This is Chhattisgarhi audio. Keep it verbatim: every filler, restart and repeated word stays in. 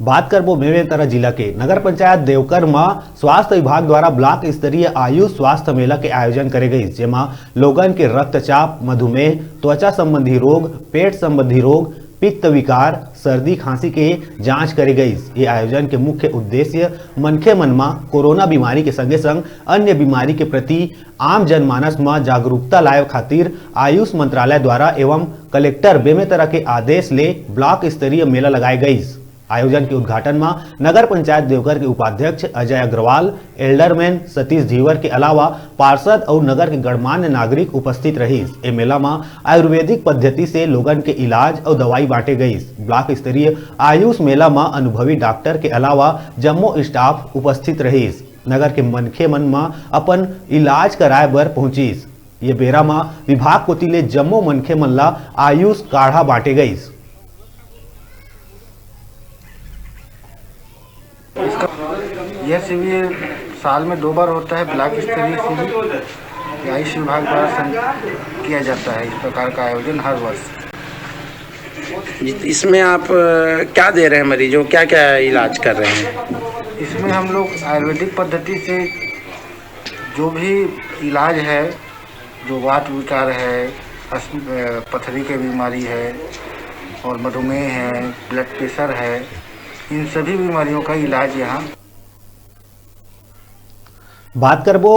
बात करबो बेमेतरा जिला के। नगर पंचायत देवकर म स्वास्थ्य विभाग द्वारा ब्लॉक स्तरीय आयुष स्वास्थ्य मेला के आयोजन करे गइस, जेमा लोगन के रक्तचाप, मधुमेह, त्वचा संबंधी रोग, पेट संबंधी रोग, पित्त विकार, सर्दी खांसी के जांच करे गइस। ये आयोजन के मुख्य उद्देश्य मनखे मन म कोरोना बीमारी के संगे संग अन्य बीमारी के प्रति आम जनमानस म जागरूकता लाए खातिर आयुष मंत्रालय द्वारा एवं कलेक्टर बेमेतरा के आदेश ले ब्लॉक स्तरीय मेला लगाए गइस। आयोजन के उद्घाटन म नगर पंचायत देवकर के उपाध्यक्ष अजय अग्रवाल, एल्डरमैन सतीश धीवर के अलावा पार्षद अउ नगर के गणमान्य नागरिक उपस्थित रहिस। ए मेला म आयुर्वेदिक पद्धति से लोगन के इलाज अउ दवाई बांटे गइस। ब्लॉक स्तरीय आयुष मेला म अनुभवी डॉक्टर के अलावा जम्मो स्टाफ उपस्थित रहिस। नगर के मनखे मन म अपन इलाज कराए बर पहुंचिस। ये बेरा म विभाग कोति ले जम्मो मनखे मन ला आयुष काढ़ा बांटे गइस। इसका यह शिविर साल में दो बार होता है, ब्लॉक स्तरीय शिविर। ये आयुष विभाग द्वारा सं-, किया जाता है इस प्रकार का आयोजन हर वर्ष। इसमें आप, अ, क्या दे रहे हैं मरीजों को, क्या क्या इलाज कर रहे हैं? इसमें हम लोग आयुर्वेदिक पद्धति से जो भी इलाज है, जो वात विकार है, अस-, अ, पथरी की बीमारी है और मधुमेह है, ब्लड प्रेशर है, इन सभी बीमारियों का इलाज यहाँ। बात करबो